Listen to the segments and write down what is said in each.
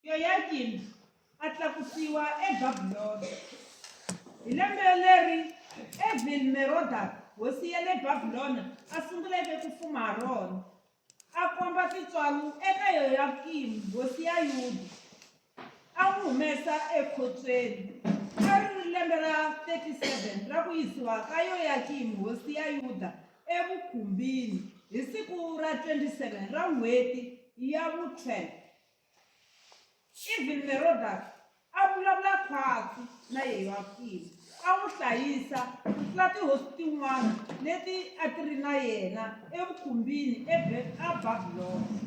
Yoyakimi a tlakusiwa eBabilona. Hi lembe leri Evil-Merodak hosi ya le Babilona a sunguleke ku fuma ha rona, a komba tintswalo eka Yoyakimi hosi ya Yuda, a n'wi humesa ekhotsweni. A ri ri lembe ra 37 ra ku yisiwa ka Yoyakimi hosi ya Yuda evukhumbini, hi siku ra 27 ra n'hweti ya vu-12. Evil Merodak a vulavula khwatsi na Yehoyakimi, a n'wi hlayisa ku tlula tihosi tin'wana leti a ti ri na yena evukhumbini eBabilona.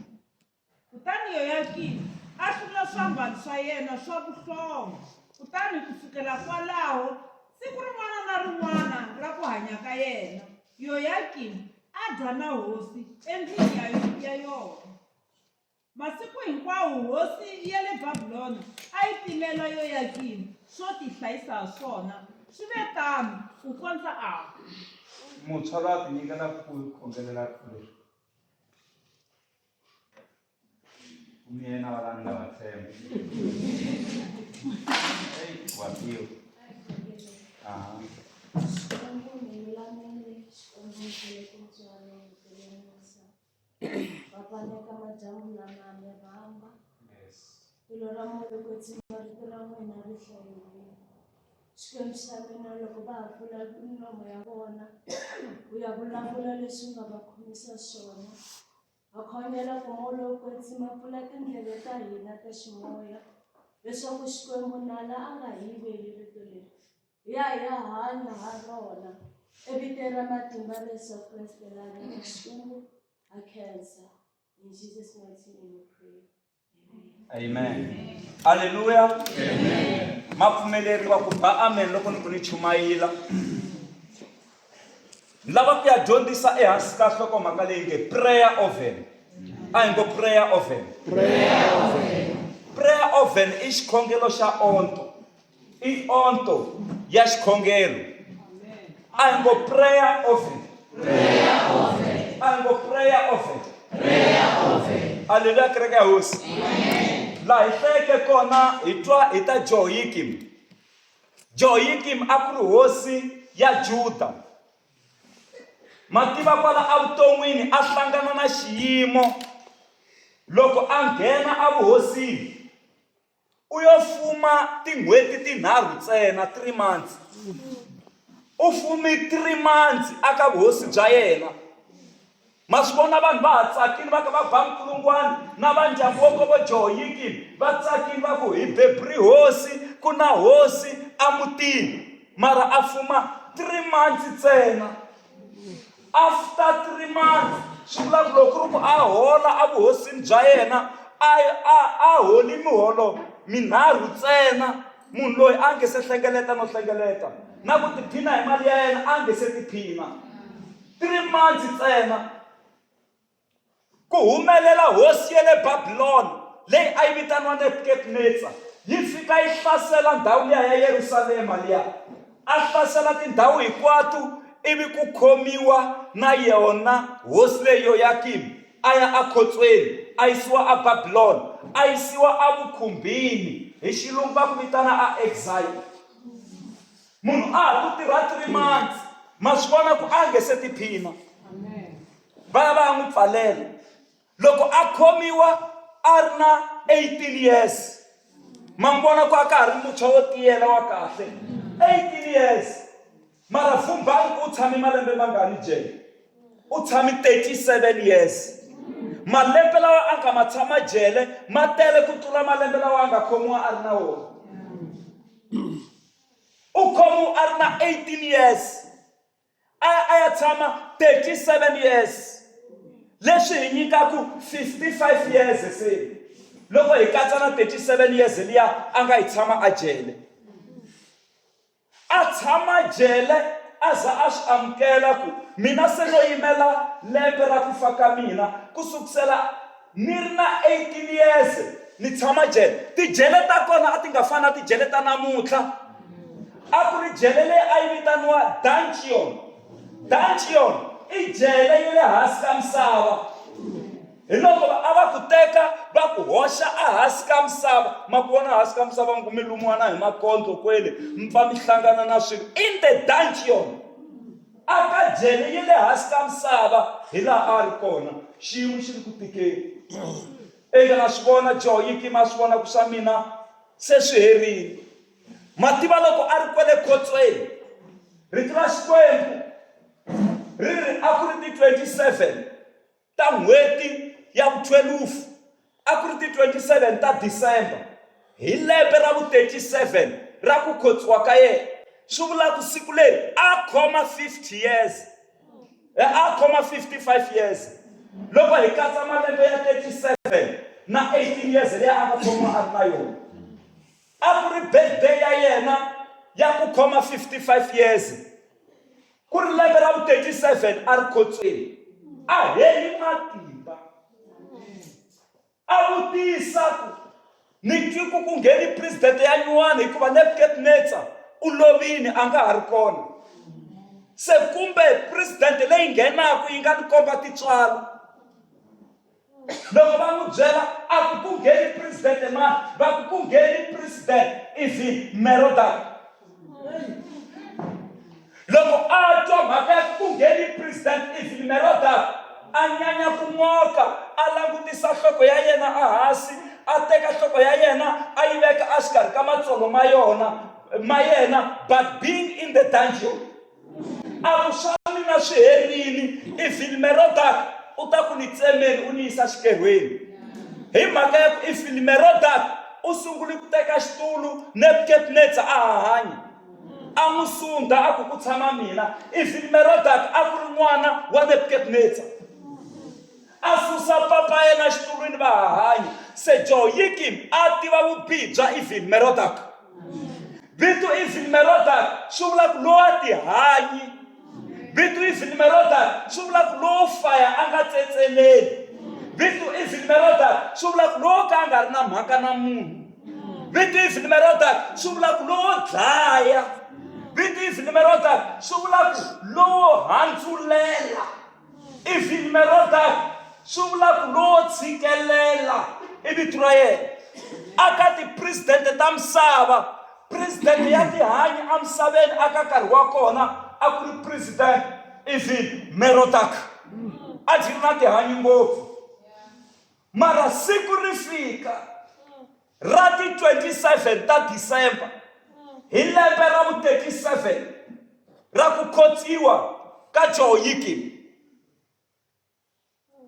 Kutani Yoyakimi a hluvula swiambalo swa yena swa vuhlonga, kutani ku sukela kwalaho siku rin'wana na rin'wana ra ku hanya ka yena, Yoyakimi a dya na hosi endlwini ya yona. Masiku hinkwawo hosi ya le Babilona a yi pimela Yoyakimi swo tihlayisa ha swona. Swi ve tano ku kondza a fa. Muntshwa loyi a tinyikelaka ku khongelela rifu leri. Ku miyela na valala ni nga va tshemba. Eyi wa tiva. Aha. Xikwembu ni lulamile, Xikwembu ni tele tintswalo, ni tele musa. Vapaneka madyambu lama mi rhamba. Tilo ra moya wo kwetsima rito ra n'wina ri hlayiwile. Xikwembu xa mina loko va ha pfula milomo ya vona ku ya vulavula leswi nga va khomisa swona va khongela ku moya lowo kwetsima pfula tindleve ta hina ta ximoya leswaku Xikwembu nala a nga hi yiveli rito leri. Hi ya hi ya hanya ha rona evitweni ra matimba ra Yesu Kreste la hanyaka Xikwembu ha khensa in Jesus mighty name we pray. Amen. Aleluya. Ma pfumeleriwa ku ba amen loko ni ku ni chumayila. Ni lava ku ya dyondzisa ehansi ka nhlokomhaka leyi nge prayer oven. A hi ngo prayer oven. Prayer oven. Prayer oven i xikhongelo xa onto. I onto ya xikhongelo. A hi ngo prayer oven. Prayer oven. A hi ngo prayer oven. Prayer oven. Aleluya kereke ya Hosi. Laha hi hlayeke kona hi twa hi ta Jehoyakim. Jehoyakim a ku ri hosi ya Juda. Ma tiva kwala evuton'wini a hlangana na xiyimo loko a nghena evuhosini U yo fuma tin'hweti tinharhu ntsena, 3 months. U fumi 3 months aka vuhosi bya yena. Ma swi vona vanhu va ha tsakile va ka va ba minkulungwana na va ndyangu wa kovo Jehoyikimi va tsakile va ku hi beburi hosi ku na hosi emutini mara a fuma 3 months ntsena. After 3 months swi vula ku loko ku ri ku a hola evuhosini bya yena a a a holi miholo minharhu ntsena munhu loyi a nge se hlengeleta no hlengeleta na ku tiphina hi mali ya yena a nge se tiphina 3 months ntsena. Ku humelela hosi ya le Babilona leyi a yi vitaniwa Nebukadnetsa yi fika yi hlasela ndhawu liya ya Yerusalema liya. A hlasela tindhawu hinkwato ivi ku khomiwa na yona hosi leyi Yoyakimi a ya ekhotsweni a yisiwa eBabilona a yisiwa evukhumbini hi xilungu va ku vitana a exile. Munhu a ha ku tirha 3 months ma swi vona ku a nge se tiphina. Va ya va ya n'wi pfalela. Loko a khomiwa a ri na 18 years. Ma n'wi vona ku a ka ha ri muntshwa wo tiyela wa kahle. 18 years. Mara Vumbani ku u tshame malembe mangani jele? U tshame 37 years. Malembe lawa a nga ma tshama jele ma tele ku tlula malembe lawa a nga khomiwa a ri na wona. U khomiwe a ri na 18 years. A ya a ya tshama 37 years leswi hi nyikaku 55 years se loko hi katsa na 37 years liya a nga yi tshama a jele a tshama jele a za a swi amukela ku mina se no yimela lembe ra ku fa ka mina ku sukusela ni ri na 18 years ni tshama jele tijele ta kona a ti nga fani na tijele ta namuntlha a ku ri jele leyi a yi vitaniwa dungeon dungeon i jele ya le hansi ka misava Hi loko a va ku teka va ku hoxa ehansi ka misava, ma ku vona hansi ka misava mi ku mi lumiwa na hi makondlo kwele, mi pfa mi hlangana na swilo in the dungeon. A ka jele yi le hansi ka misava hi laha a ri kona, xiyimo xi ri ku tikeni. Eka na swi vona Jehoyikimi a swi vona ku swa mina se swi herile. Ma tiva loko a ri kwele khotsweni, rito ra Xikwembu ri ri a ku ri ti 27 ta n'hweti ya vu-12, a ku ri ti 27 ta December hi lembe ra vu-37 ra ku khotsiwa ka yena, swi vula ku siku leri a khoma 50 years, a khoma 55 years loko hi katsa malembe ya 37 na 18 years leyi a nga khomiwa a ri na yona. A ku ri birthday ya yena ya ku khoma 55 years. Ku ri lembe ra vu 37 a ri khotsweni. A heli matimba. A vutisa ku, Ni twi ku ku ngheni president ya nyuwani hikuva Nebuchadnezzar u lovini a nga ha ri kona. Se kumbe president leyi nghenaku yi nga ni komba tintswalo. Loko va n'wi byela a ku ku ngheni president mani, va ku ku ngheni president Evil Merodach. Loko a twa mhaka ya ku ku ngheni president Evil Merodach, a nyanya ku n'oka, a langutisa nhloko ya yena ehansi, a teka nhloko ya yena a yi veka exikarhi ka matsolo ma yona ma yena, but being in the dungeon. A ku, Swa mina swi herile. Evhili-Merodaka u ta ku ni tsemeni u ni yisa xikerhweni. Hi mhaka ya ku Evhili-Merodaka u sungule ku teka xitulu Nebukadnetsa a ha hanya. A n'wi sundha a ku ku tshama mina. Evhili-Merodaka a ku ri n'wana wa Nebukadnetsa. A susa papa yena xitulwini va ha hanya. Se Jehoyikim a tiva vubihi bya Evhili-Merodaka. Vito Evhili-Merodaka swi vula ku lowa tihanyi. Vito Evhili-Merodaka swi vula ku lowo faya a nga tsetseleli. Vito Evhili-Merodaka swi vula ku lowo ka a nga ri na mhaka na munhu. Vito Evhili-Merodaka swi vula ku lowo dlaya. Vito Evhili-Merodaka swi vula ku lowo handzulela. Evhili-Merodaka swi vula ku lowo tshikelela i vito ra yena. Aka tipresidente ta misava, presidente ya tihanyi emisaveni aka nkarhi wa kona a ku ri president Evhili-Merodaka. A byi ri na tihanyi ngopfu. Mara siku ri fika ra ti 27 ta December hi lembe ra vu 37 ra ku khotsiwa ka Jehoyikim.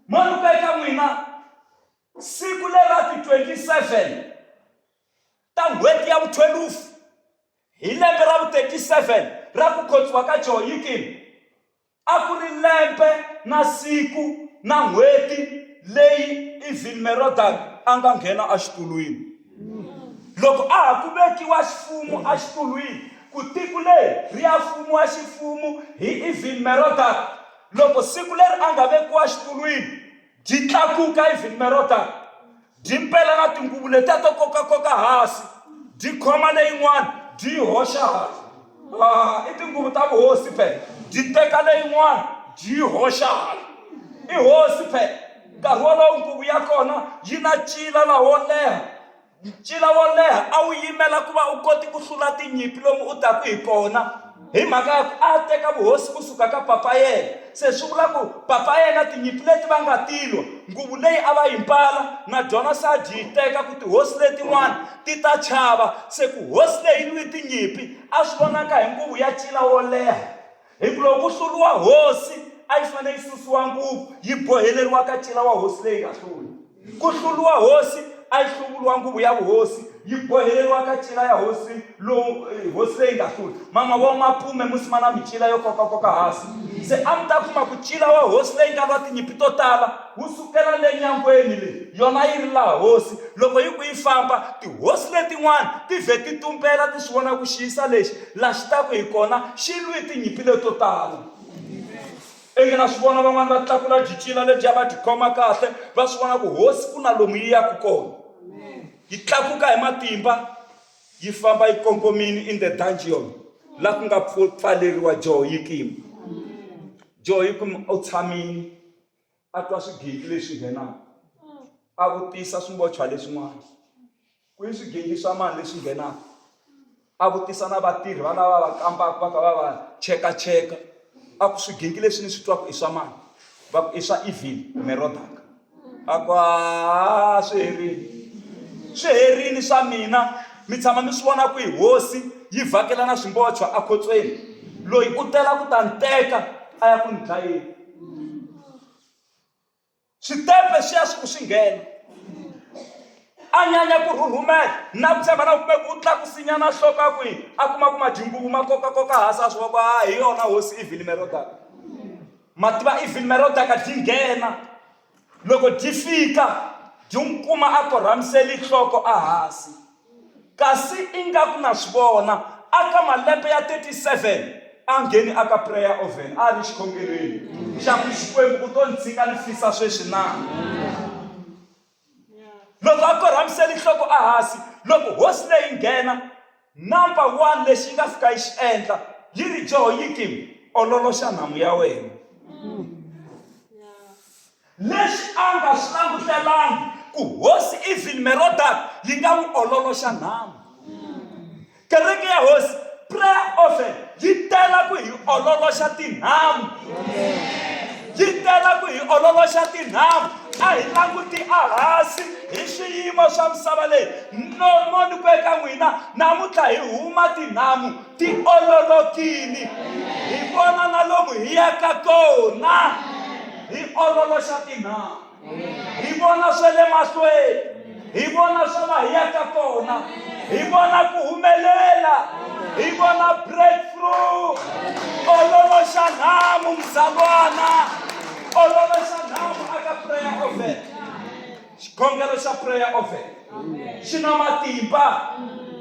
Manuku eka n'wina, siku lera ti 27 ta n'hweti ya vu 12 hi lembe ra vu 37 ra ku khotsiwa ka Jehoyikim, A ku ri lembe na siku na n'hweti leyi Evil-Merodach a nga nghena exitulwini. Loko a ha ku vekiwa xifumu exitulwini, ku tiko leri ri ya fumiwa ximfumo hi Evil-Merodach. Loko siku leri a nga vekiwa exitulwini, byi tlakuka Evil-Merodach. Dyi mpela na tinguvu letiya to kokakoka hansi, dyi khoma leyin'wana dyi yi hoxa hala. Ah, i tinguvu ta vuhosi phela. Dyi teka leyin'wana dyi yi hoxa hala. I hosi phela. Nkarhi wolowo nguvu ya kona yi na ncila laha wo leha. Ncila wo leha a wu yimela ku va u koti ku hlula tinyimpi lomu u taku hi kona. Hi mhaka ya ku a teka vuhosi kusuka ka papa yena. Se swi vula ku papa yena tinyimpi leti va nga tilwa, nguvu leyi a va yi mbala na dyona se a dyi yi teka ku tihosi letin'wana ti ta chava. Se ku hosi leyi yi lwi tinyimpi a swi vonaka hi nguvu ya ncila wo leha. Hi ku loko ku hluriwa hosi a yi fanele yi susiwa nguvu yi boheleriwa ka ncila wa hosi leyi nga hlula. Ku hluriwa hosi a yi hluvuriwa nguvu ya vuhosi yi boheleriwa ka ncila ya hosi lowu eh, hosi leyi nga hlula. Mama wa mapume musi ma na micila yo kokakoka hansi. Se a mi ta kuma ku ncila wa hosi leyi nga lwa tinyimpi to tala wu sukela le nyangweni leyi yona yi ri laha hosi. Loko yi ku yi famba tihosi letin'wana ti vhe ti tumbela ti swi vona ku xiyisa lexi la xi taku hi kona xi lwi tinyimpi leto tala. Ingi na swi vona van'wana va tlakula dyicila ledyiya va dyi khoma kahle va swi vona ku hosi ku na lomu yi yaku kona. Yi tlakuka hi matimba yi famba yi kongomini in the dungeon la ku nga pfaleriwa Jehoyikim. Jehoyikim u tshamini a twa swigigi leswi nghenaka. A vutisa swimbochwa leswin'wana ku i swigingi swa mani leswi nghenaka. A vutisa na vatirhi va lava va kambaka va ka va va chekacheka a ku swigingi leswi ni swi twaka i swa mani va ku i swa Evil Merodaka. A ku a swi herile swi herile swa mina mi tshama mi swi vona kwihi hosi yi vhakela na swimbochwa ekhotsweni loyi u tela ku ta ni teka a ya ku ni dlayeni. Switepe swi ya swi ku swi nghena. A nyanya ku rhurhumela na ku tshemba na kumbe ku tlakusinyana nhloko a ku yini a kuma ku madinguvu ma kokakoka hansi a swi vona ku a hi yona hosi Evil Merodaka. Ma tiva Evil Merodaka dyi nghena loko dyi fika dyi n'wi kuma a korhamisele nhloko ehansi. Kasi ingaku na swi vona aka malembe ya 37 a ngheni aka prayer oven a ri xikhongelweni xa ku Xikwembu u to ni tshika ni fisa sweswi na? Loko a korhamisele nhloko ehasi loko hosi leyi nghena number one lexi yi nga fika yi xi endla yi ri Jehoyikim ololoxa nhamu ya wena. Leswi a nga swi langutelangi ku hosi Evil-Merodak yi nga n'wi ololoxa nhamu. Kereke ya Hosi, prayer oven yi tela ku hi ololoxa tinhamu. Yi tela ku hi ololoxa tinhamu. A hi languti ehansi hi swiyimo swa misava leyi. No, mo ni ku eka n'wina, namuntlha hi huma tinhamu ti ololokile. Hi vona na lomu hi yaka kona. Hi ololoxa tinhamu. Hi vona swa le mahlweni. Hi vona swa laha hi yaka kona. Hi vona ku humelela. Hi vona breakthrough. Ololoxa nhamu mzalwana. Ololoxa nhamu aka prayer oven. Xikhongelo xa prayer oven xi na matimba.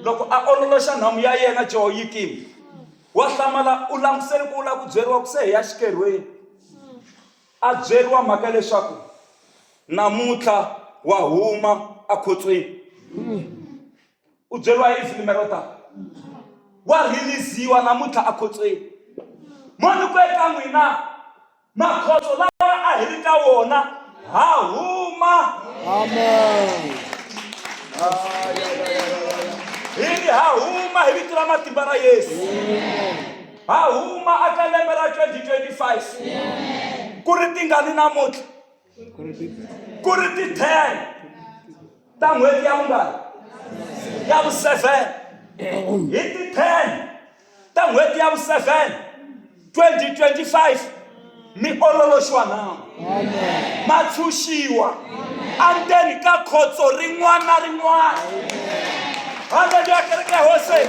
Loko a ololoxa nhamu ya yena Jehoyikim wa hlamala u langusele ku u lava ku byeriwa ku se hi ya xikerhweni. A byeriwa mhaka leswaku namuntlha wa huma ekhotsweni. U byeriwa hi Evil-Merodaka. Wa release-iwa namuntlha ekhotsweni. Mo ni ku eka n'wina makhotso lawa a hi ri ka wona ha huma. Amen. Hi ri ha huma hi vito ra matimba ra Yesu. Ha huma aka lembe ra 2025. Ku ri tingani namuntlha? Ku ri ti 10 ta n'hweti ya vungani? Ya vu 7. Hi ti 10 ta n'hweti ya vu 7 2025 mi ololoxiwa nhamu ma tshunxiwa andzeni ka khotso rin'wana na rin'wana haleluya kereke ya hosi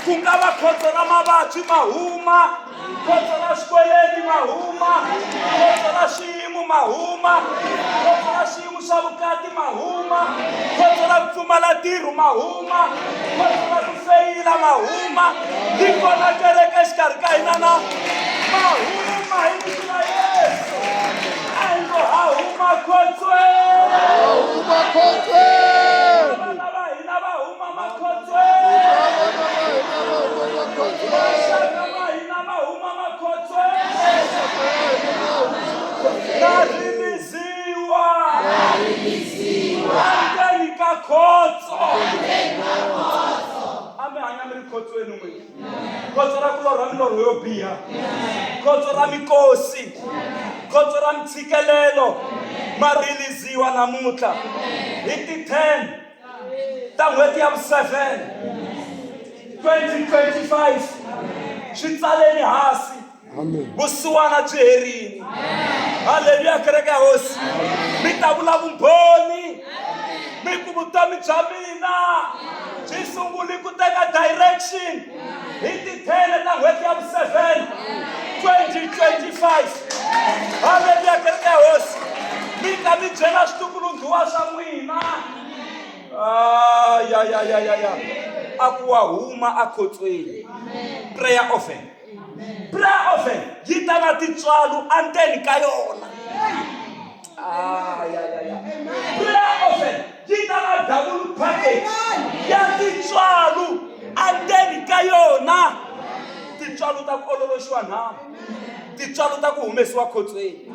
ku nga va khotso ra mavabyi ma huma khotso ra swikweleti ma huma khotso ra swiyimo ma huma khotso ra swiyimo swa vukati ma huma khotso ra ku pfumala ntirho ma huma khotso ra ku feyila ma huma yi kona kereke exikarhi ka hina na ma huma hi vito ra Yesu a hi ngo ha huma khotsweni Huma khotsweni. vana va hina va huma makhotsweni maxaka ma hina ma huma makhotsweni na riliziwa endzeni ka khotso a mi hanya mi ri khotsweni n'wina khotso ra ku lorha milorho yo biha khotso ra mikosi khotso ra mitshikelelo ma riliziwa namuntlha hi ti 10 ta n'hweti ya vu-7 2025 swi tsaleni hansi Vusiwana byi herile. Haleluya, kereke ya Hosi. Mi ta vula vumbhoni. Mi ku vutomi bya mina byi sunguli ku teka direction hi ti-10 ta n'hweti ya vu-7 2025. Haleluya, kereke ya Hosi. Mi ta mi byela switukulunkhuwa swa n'wina. Ah, ya ya ya ya ya. A ku wa huma akhotsweni. Prayer oven. Prayer oven yi ta na tintswalo endzeni ka yona. Ah, ya, ya, ya. Prayer oven yi ta na double package ya tintswalo endzeni ka yona. Tintswalo ta ku ololoxiwa nhamu, tintswalo ta ku humesiwa khotsweni.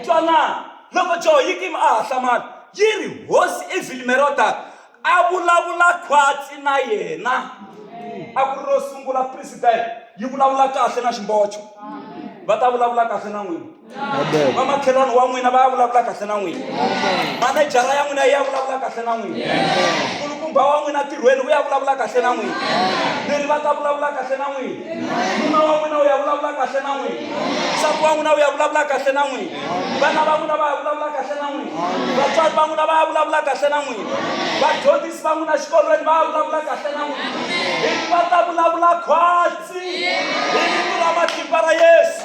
Twanani, loko Jehoyikimi a ha hlamala, Yi ri, Hosi Evhili-Merodaka a vulavula khwatsi na yena. A ku ri ro sungula president yi vulavula kahle na ximbocho. Va ta vulavula kahle na n'wina. Vamakhelwani wa n'wina va ya vulavula kahle na n'wina. Manejara ya n'wina yi ya vulavula kahle na n'wina. Nkulukumba wa n'wina ntirhweni u ya vulavula kahle na n'wina. Leri va ta vulavula kahle na n'wina. Nuna wa n'wina u ya vulavula kahle na n'wina. Nsati wa n'wina u ya vulavula kahle na n'wina. Vana va n'wina va ya vulavula kahle na n'wina. Vatswari va n'wina va ya vulavula kahle na n'wina. Vadyondzisi va n'wina xikolweni va ya vulavula kahle na n'wina. Hi va ta vulavula khwatsi hi vito ra matimba ra Yesu.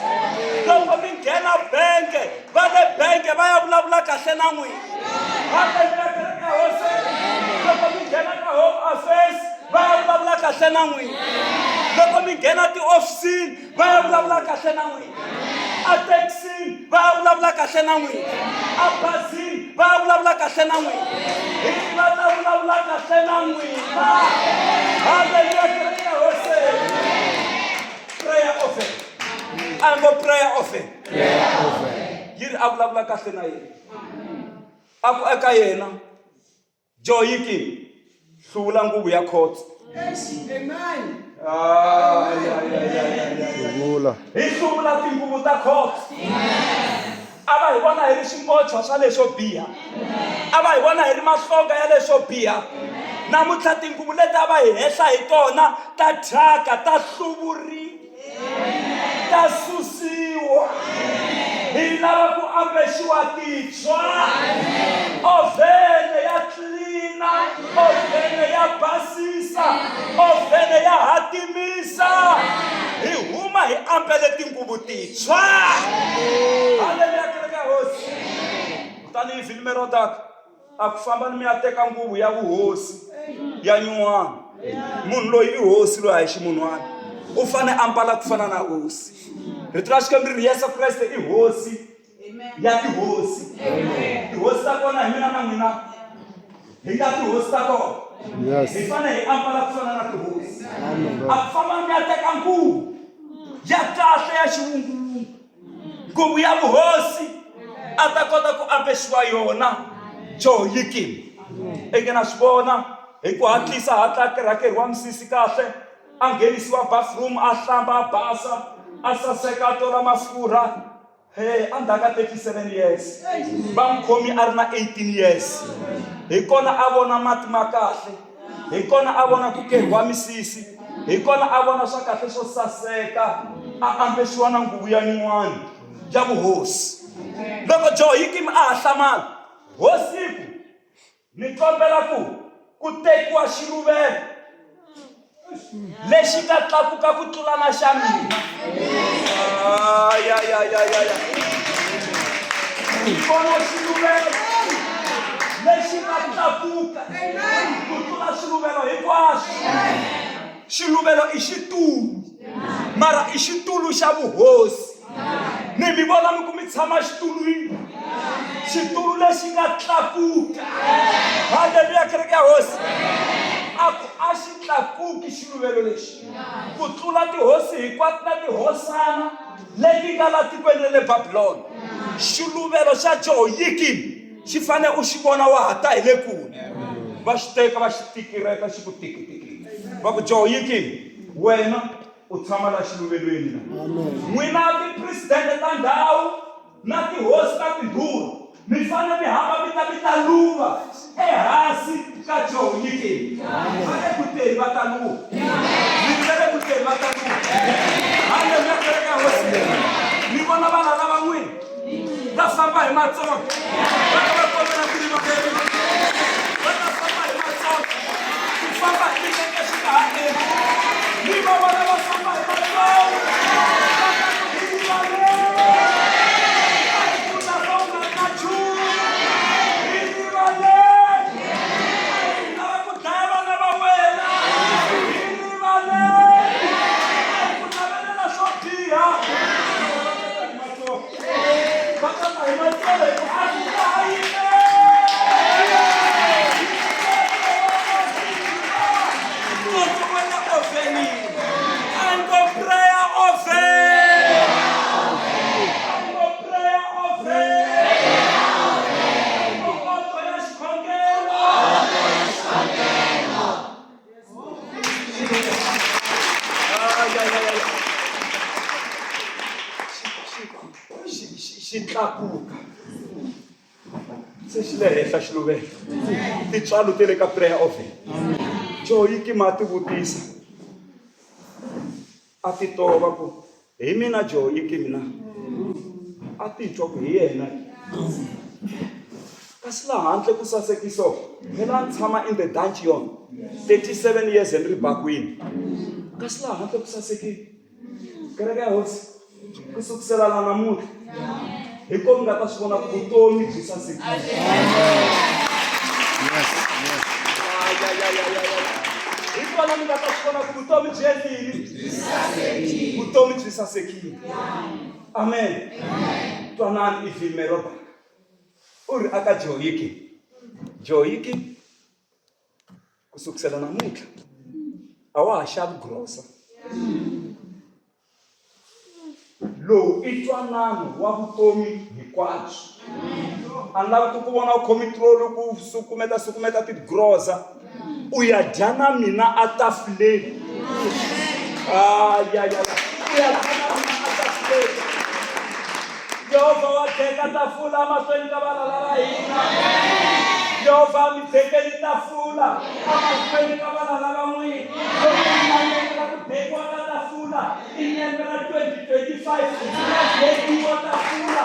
Loko mi nghena benge, va le benge va ya vulavula kahle na n'wina. Haleluya, kereke ya Hosi. Loko mi nghena ka Home Affairs, va ya vulavula kahle na n'wina. Loko mi nghena tihofisini, va ya vulavula kahle na n'wina. Ethekisini, va ya vulavula kahle na n'wina. Ebazini, va ya vulavula kahle na n'wina. Hi va ta vulavula kahle na n'wina. Haleluya, kereke ya Hosi. Prayer oven. A ngo prayer oven. Yi ri a vulavula kahle na yena. A ku eka yena, Joyiki, hluvula nguvu ya khotso. Hluvula. Hi hluvula tinguvu ta khotso. A va hi vona hi ri swimbochwa swa leswo biha. A va hi vona hi ri mahlonga ya leswo biha. Namuntlha tinguvu leti a va hi hehla hi tona ta thyaka, ta hluvuriwa. Ta susiwa. Hi lava ku ambexiwa titshwa. Ovhene ya tlilina, ovhene ya basisa, ovhene ya hatimisa. Hi huma hi ambele tinguvu titshwa. Haleluya, kereke ya Hosi. Kutani Evhili-Merodaka a ku fambani mi ya teka nguvu ya vuhosi ya nyuwana munhu loyi i hosi loyi a hi ximunhwana u fane a mbala ku fana na hosi rito ra xikwembu ri ri yesu kreste i hosi ya tihosi tihosi ta kona hi mina na n'wina hi nga tihosi ta kona hi fane hi ambala ku fana na tihosi a ku fambani mi ya teka nguvu ya kahle ya xivunguvungu Nguvu ya vuhosi a ta kota ku ambexiwa yona Joyikim. Inge na swi vona hi ku hatlisa hatla a kerhakerhiwa misisi kahle a nghenisiwa bathroom a hlamba a basa a saseka a tola mafurha he endzhaku ka 37 years va n'wi khomi a ri na 18 years hi kona a vona mati ma kahle Hi kona a vona ku kerhiwa misisi, hi kona a vona swa kahle swo saseka, a ambexiwa na nguvu ya nyuwani ya vuhosi. Loko Jehoyikimi a ha hlamala, hosi yi ku, Ni kombela ku ku tekiwa xiluvelo lexi nga tlakuka ku tlula na xa mina. Ayayayayaya. Vona xiluvelo lexi nga tlakuka ku tlula swiluvelo hinkwaswo. Xiluvelo i xitulu, mara i xitulu xa vuhosi. Mi mi vona mi ku mi tshama xitulwini, xitulu lexi nga tlakuka. Haleluya, kereke ya Hosi. A ku a xi tlakuki xiluvelo lexi ku tlula tihosi hinkwato na tihosana leti nga la tikweni ra le Babilona. Xiluvelo xa Jehoyikim xi fanele u xi vona wa ha ta hi le kule. Va xi teka va xi tikireta xi ku tikitiki. Va ku Jehoyikim, wena u tshama la xiluvelweni la. N'wina tipresidente ta ndhawu na tihosi ta tindhuna mi fanele mi hamba mi ta mi ta luva ehansi ka Jehoyikimi. Va le ku teni va ta luva. Mi va le ku teni va ta luva. Haleluya, kereke ya Hosi. Mi vona vana lava n'wina va famba hi matsolo va ta va kombela ku rivaleriwa va ta famba hi matsolo ku famba hi milenge swi nga ha endli ni va vona va famba hi matsolo va ta ku hi rivaleli a hi ku lava u nga na nchumu hi rivaleli a hi lava ku dlaya vana va wena hi rivaleli a hi ku navelela swo biha Va ta ta hi matsolo hi ku a swi nga ha Ntsotso wa le ovenini. A ngo prayer oven. A ngo prayer oven. A ngo oto ya tlakuka se xi le henhla xiluvelo tintswalo ti le ka prayer oven Joyikima a ti vutisa a ti tova ku hi mina Joyikimi na a titwa ku hi yena kasi laha handle ku sasekiso phela a ni tshama in the dungeon 37 years ni ri bakwini kasi laha handle ku sasekile kereke ya hosi ku sukusela la namuntlha hi ko mi nga ta swi vona ku vutomi byi sasekile hi kona mi nga ta swi vona ku vutomi byi endlini vutomi byi sasekile amen twanani ivimeroba u ri aka joyiki joyiki ku sukusela namuntlha a wa ha xavi grosa lowu i ntwanano wa vutomi hinkwabyo a ni lavi ku ku vona u khomi troli ku sukumeta sukumeta tigrosa u ya dya na mina a tafuleni ayayaya u ya dya na mina a tafuleni Yehovha wa deka tafula mahlweni ka valala va hina Yehovha mi dekeli tafula amahlweni ka valala va n'wina loko mi langutela ku dekiwa ka tafula i lembe ra 2025 ra dekiwa tafula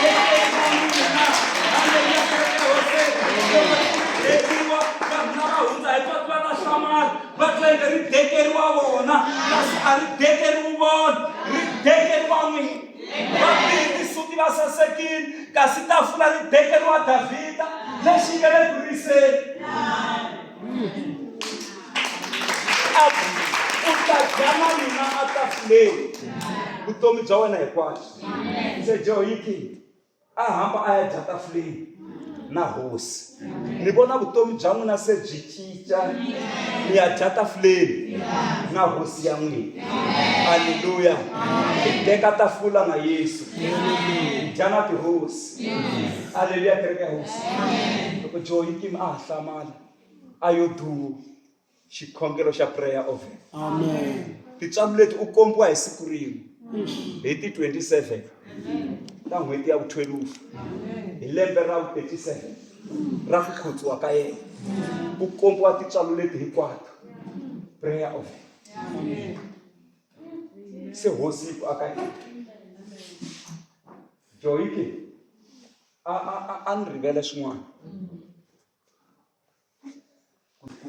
dekeriwa n'wina haleluya kereke hosi loko dekiwa vanhu lava hundza hi twa va ta hlamala va twa inge ri dekeriwa vona kasi a ri dekeriwi vona ri dekeriwa n'wina Va bihi tisuti va sasekile, kasi tafula ri dekeriwa Davhida lexi nga le ku riseni. A u ta dya na mina etafuleni vutomi bya wena hinkwabyo. Se Jehoyakini a hamba a ya dya tafuleni na hosi ni vona vutomi bya n'wina se byi cinca mi ya dya tafuleni na hosi ya n'wina aleluya hi teka tafula na yesu hi dya na tihosi aleluya kereke ya hosi loko joyikim a ha hlamala a yo duu xikhongelo xa prayer oven Amen. Tintswalo leti u kombiwa hi siku rin'we hi ti 27 ta n'hweti ya vu-12 hi lembe ra vu-37 ra ku khotsiwa ka yena u kombiwa tintswalo leti hinkwato prayer oven se hosi yi ku aka yena joyike a a a a ni rivele swin'wana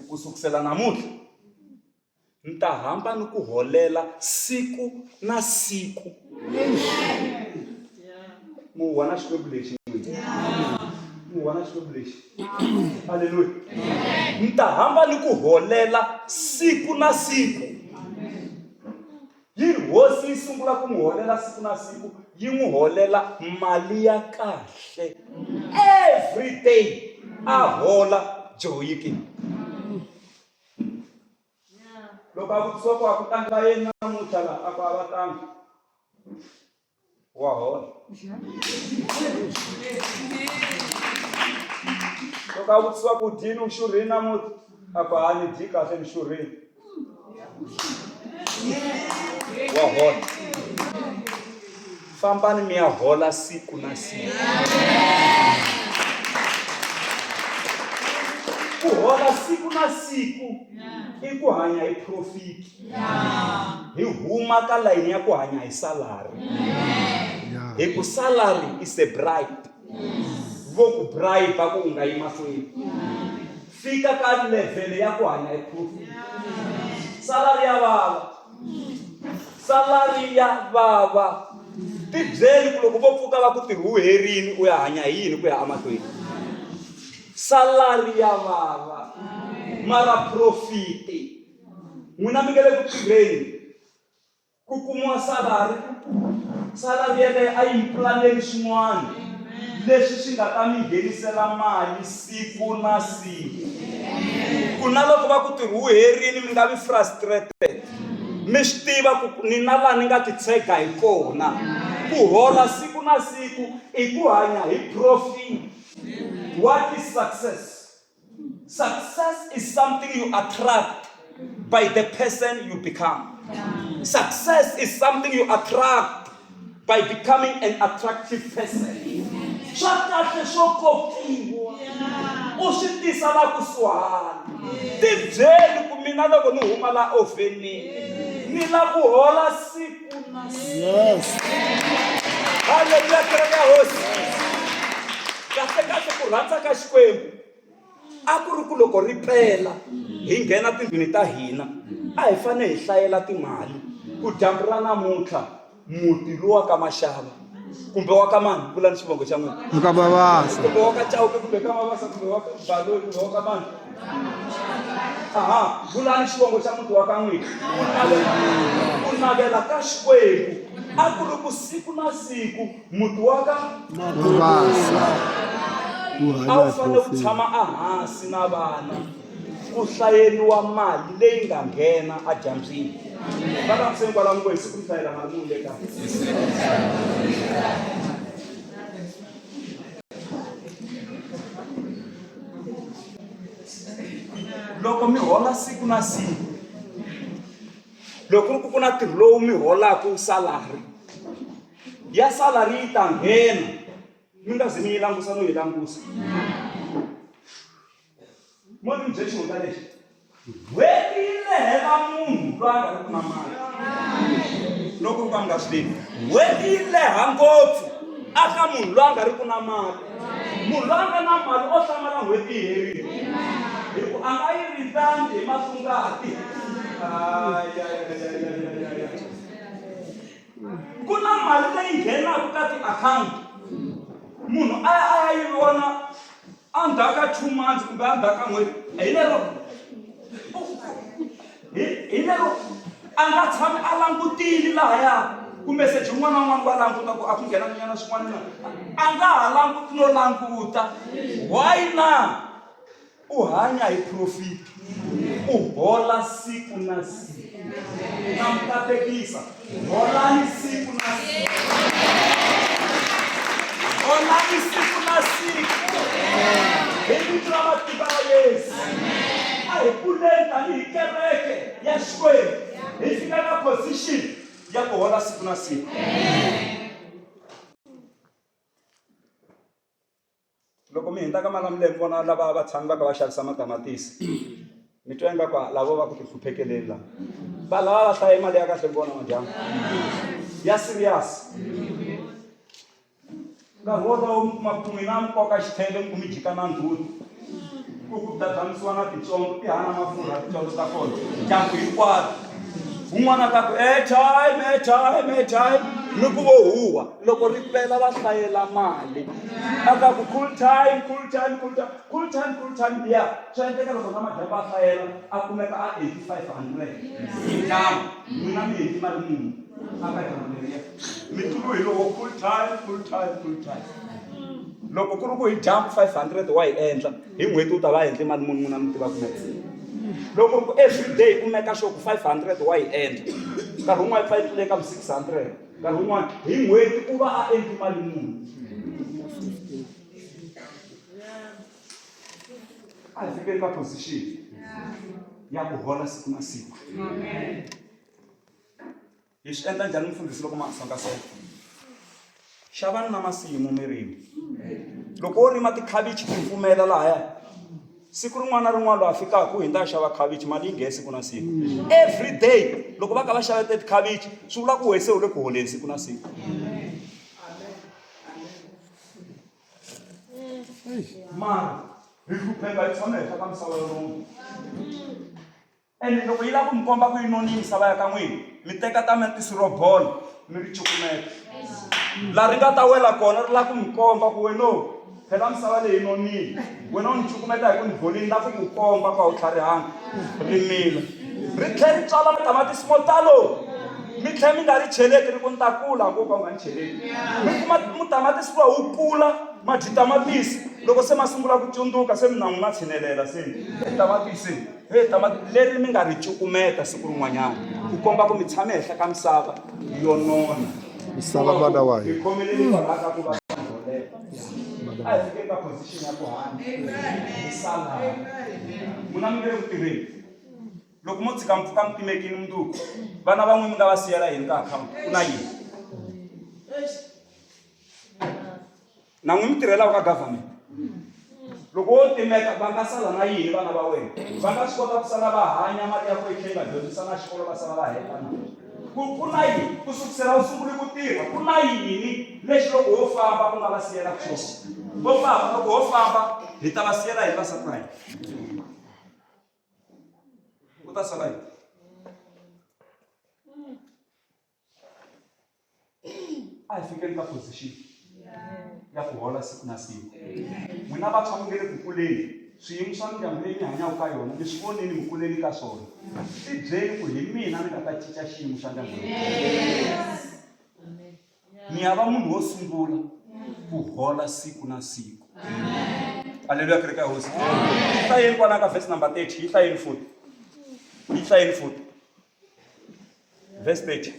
ku sukusela namuntlha ni ta hamba ni ku holela siku na siku mu vona xikwembu lexi mu vona xikwembu lexi aleluya ni ta hamba ni ku holela siku na siku Yi ri hosi yi sungula ku n'wi holela siku na siku, yi n'wi holela mali ya kahle every day a hola Jehoyikimi. Loko a vutisiwa ku a ku tanga yini namuntlha la a ku a va tanga wa hola. Loko a vutisiwa ku dyini u xurhini namuntlha a ku ha ni dyi kahle ni xurhini. Wa hola. Fambani mi ya hola siku na siku. Ku hola siku na siku i ku hanya hi profit. Hi huma ka layini ya ku hanya hi salary. Hi ku salary is a bribe. Vo ku bribe ku u nga yi mahlweni. Fika ka level ya ku hanya hi profit. Salary ya vava. Salary ya vava. Tibyeli ku loko vo pfuka va ku ntirho wu herini u ya hanya hi yini ku ya emahlweni. Salary ya vava. Mara profit n'wina mi nga le ku tirheni ku kumiwa salary salary yeleyo a yi mi pulaneli swin'wana leswi swi nga ta mi nghenisela mali siku na siku ku na loko va ku ntirho wu herini mi nga vi frustrated mi swi tiva ku ni na laha ni nga titshega hi kona ku hola siku na siku i ku hanya hi profit what is success Success is something you attract by the person you become. Success is something you attract. By becoming an attractive person. Swa kahle swo kokiwa u swi tisa la kusuhani. Tibyeli ku mina loko ni huma la ovhenini ni la ku hola siku na siku. Yes. Haleluya, kereke ya Hosi. Kahle kahle ku rhandza ka Xikwembu a ku ri ku loko ri pela hi nghena tindlwini ta hina a hi fanele hi hlayela timali ku dyambu ra namuntlha muti lowa ka maxava kumbe wa ka mani vulani xivongo xa n'wina Wa ka Mabasa. Kumbe wa ka Chauke kumbe ka Mabasa kumbe wa ka Baloyi kumbe wa ka mani aha vulani xivongo xa muti wa ka n'wina. Ku navela ka Xikwembu a ku ri ku siku na siku muti wa ka Mabasa. A wu fanele wu tshama ehansi na vana ku hlayeriwa mali leyi nga nghena edyambyini. Va lamuseni kwalaho ngo hi siku mi hlayela mali muni le kaya. Loko mi hola siku na siku, loko ku ri ku ku na ntirho lowu mi holaka salary, ya salary yi ta nghena mi nga zi mi yi langusa no yi langusa. Mo ni mi byela xihundla lexi, n'hweti yi lehela munhu loyi a nga ri ku na mali. Loko ku ka mi nga swi tivi, n'hweti yi leha ngopfu a ka munhu loyi a nga ri ku na mali. Munhu loyi a nga na mali o hlamala n'hweti yi herile, hi ku a nga yi rindzangi hi mahlongati. Ku na mali leyi nghenaka ka tiakhawunti munhu a ya a ya yi vona endzhaku ka 2 months kumbe endzhaku ka n'hweti. Hi lero hi lero a nga tshami a langutile lahaya ku meseji wun'wana na wun'wana wa languta ku a ku nghena nyana swin'wana na a nga ha languti no languta. Why na U hanya hi profit, u hola siku na siku. Na mi katekisa, holani siku na siku. Holani siku na siku. Hi vito ra matimba ya Yesu. A hi kuleni tanihi kereke ya Xikwembu. Hi fika ka position ya ku hola siku na siku. Loko mi hundza ka Malamulele mi vona lava va tshami va kha va xavisa matamatisi, mi twa ingaku lavo va ku ti hluphekeleni lava. Va lava va hlaye mali ya kahle mi vona madyambu ya serious. Nkarhi wolowo mi kuma ku n'wina mi koka xitheve mi ku mi jika na ndzhuti ku ku dadamisiwa na titsongo ti hana mafurha titsongo ta kona dyambu hinkwaro. Un'wana ta ku airtime, airtime, airtime ni ku vo huwa loko ri pela va hlayela mali a ta ku cool time, cool time, cool time, cool time, cool time liya. Swa endleka loko na madyambu a hlayela a kumeka a endli 500 hi dyambu, n'wina mi endli mali muni a ka dyambu leriya? Mitulu hi lowo cool time, cool time, cool time. Loko ku ri ku hi dyambu 500 wa yi endla hi n'hweti, u ta va a endle mali muni? N'wina mi tiva ku loko ri ku every day u meka sure ku 500 wa yi endla, nkarhi wun'wana yi pfa yi tlule ka 600, nkarhi wun'wana hi n'hweti u va a endli mali muni? A hi fikeni ka position ya ku hola siku na siku. Hi swi endla njhani mufundhisi loko ma songasela? Xavani na masimu mi rima. Loko wo rima tikhavichi ti pfumela lahaya, siku rin'wana na rin'wana loyi a fikaka u hundza a xava khavichi, mali yi nghena siku na siku. Every day loko va kha va xavete tikhavichi swi vula ku wehe se u le ku holeni siku na siku. Mara hi hlupheka hi tshame henhla ka misava yo nona. Ene loko yi lava ku mi komba ku yi nonile misava ya ka n'wina, mi teka tamatisi ro bola mi ri cukumeta. Laha ri nga ta wela kona ri lava ku mi komba ku wena phela misava leyi yi nonile. Wena u ni cukumeta hi ku ni bolile, ni lava ku ku komba ku a wu tlharihanga. Ri mila. Ri tlhela ri tswala matamatisi mo talo. Mi tlhela mi nga ri cheleti ri ku ni ta kula hambi wo ka u nga ni cheleti. Mi kuma mutamatisi luwa wu kula ma dyi tamatisi, loko se ma sungula ku tsundzuka se mi na n'wina tshinelela se tamatisi. He tamati leri mi nga ri cukumeta siku rin'wanyana ku komba ku mi tshame henhla ka misava yo nona. Misava vana wa hi khomeleli kwalaha ka ku va a hi fikeni ka position ya ku hanya hi salala. N'wina mi nge le ku tirheni loko mo tshika mi pfuka mi timekini mundzuku, vana va n'wina mi nga va siyela yini ka akhawunti? Ku na yini? Na n'wi mi tirhelaka ka government. Loko wo timeka va nga sala na yini vana va wena? Va nga swi kota ku sala va hanya mali ya ku yi tlhe yi va dyondzisa na xikolo va sala va heta na? Ku ku na yini ku sukusela u sungule ku tirha ku na yini lexi loko wo famba u nga va siyelaka xona? Vo papa loko ho famba hi ta va siyela hi vasati va hina. Ku ta sala yini? A hi fikeni ka position ya ku hola siku na siku. N'wina vantshwa mi nge le ku kuleni, swiyimo swa mindyangu leyi mi hanyaka ka yona mi swi vonile mi kuleni ka swona. Tibyeli ku hi mina ni nga ta cinca xiyimo xa ndyangu lowu. Ni ya va munhu wo sungula ku hola siku na siku. Aleluya kereke ya hosi. Yi hlayeni kwalaha ka verse number 30, yi hlayeni futhi. Yi hlayeni futhi. Verse 30.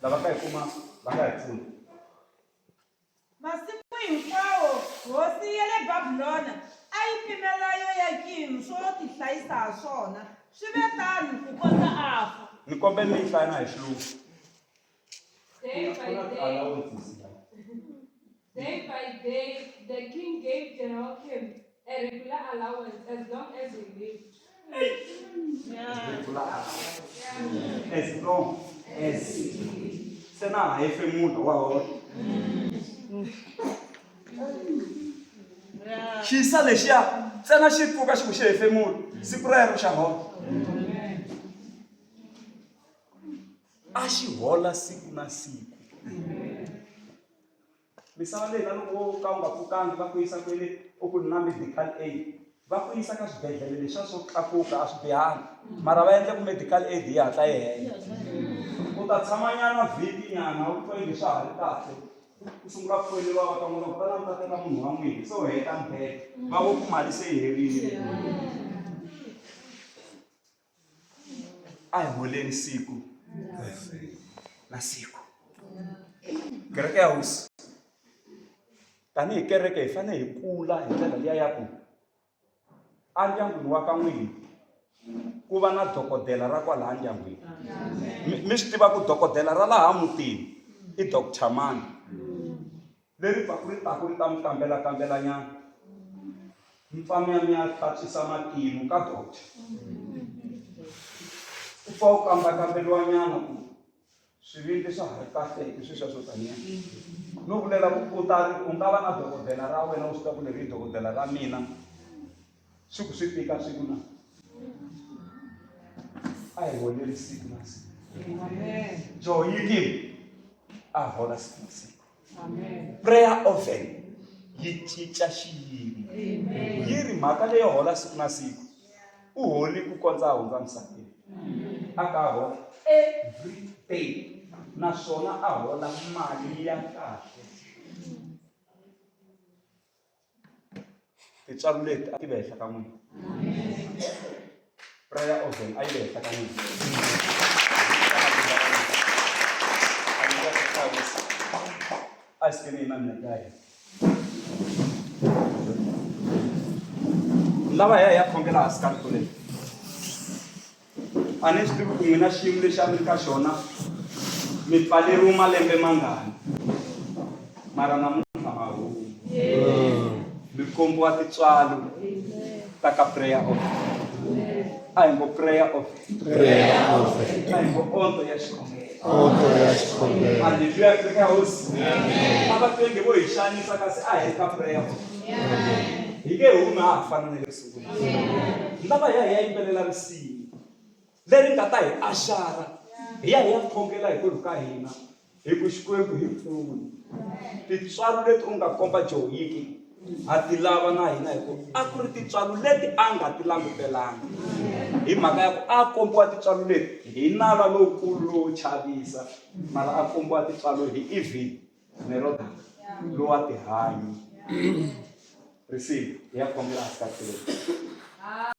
Lava nga yi kuma va nga hi pfuna. Masiku hinkwawo hosi ya le Babilona a yi pimela Yoyakimi swo tihlayisa ha swona, swi ve tano ku kondza a fa. Ni kombela mi yi hlaya na hi xilungu. Day Ku by na day, ti-allowances la. day by day, the king gave Jehoiakim a regular allowance as long as he lived. Regular allowance. As long as se na ha hefemula wa hola. Xisa lexiya ntsena xi pfuka xi ku xi hefemula siku rero xa hola. A xi hola siku na siku. Misava leyi na loko wo ka u nga pfukangi va ku yisa kwele u ku ni na medical aid va ku yisa ka swibedhlele leswiya swo tlakuka a swi bihanga mara va endle ku medical aid yi hatla yi hela u ta tshama nyana vhiki nyana u twa inge swa ha ri kahle ku sungula ku foyineriwa va ka n'wina ku tana mi ta teka munhu wa n'wina se u heta mbhede va vo ku mali se yi herile. A hi holeni siku na siku. Kereke ya hosi tanihi kereke hi fanele hi kula hi ndlela liya ya ku endyangwini wa ka n'wina ku va na dokodela ra kwalaha ndyangwini. Mi swi tiva ku dokodela ra laha mutini i doctor mani leri pfaku ri taku ri ta mi kambela kambela nyana mi pfa mi ya mi ya hlantswisa matinu ka doctor u pfa u kamba kamberiwa nyana ku swivindzi swa ha ri kahle i swi sweswo taniya no vulela ku u ta u nga va na dokodela ra wena u swi tiva ku leri i dokodela ra mina swi ku swi tika swi ku na a hi holeli siku na siku Joyiki a hola siku na siku Prayer oven yi cinca xiyimo. Yi ri mhaka leyo hola siku na siku. U holi ku kondza a hundza misaveni. A ka hola every day naswona a hola mali ya kahle. Tintswalo leti a ti ve henhla ka n'wina. Prayer oven a yi ve henhla ka n'wina. A hi sukeni hi na minete ya hina. Lava hi ya hi ya khongela hansi ka rito leri. A ni swi tivi ku n'wina xiyimo lexi a mi ri ka xona mi pfaleriwe malembe mangani mara namuntlha ma huma mi kombiwa tintswalo ta ka prayer off a hi ngo prayer off a hi ngo onto ya xikhongelo Onto ya xikhongelo. Haleluya kereke ya hosi a va twenge vo hi xanisa kasi a hi ri ka prayer off hi nge humi ha ha fana na le sunguleni lava hi ya hi ya yimbelela risimu leri nga ta hi axara hi ya hi ya khongela hikwalaho ka hina hi ku Xikwembu hi pfuni tintswalo leti u nga komba Joyiki ha ti lava na hina hi ku a ku ri tintswalo leti a nga ti langutelanga hi mhaka ya ku a kombiwa tintswalo leti hi nala lowukulu lowo chavisa mara a kombiwa tintswalo hi Evil Merodaka lowa tihanyi risimu hi ya khongela hansi ka tirheni.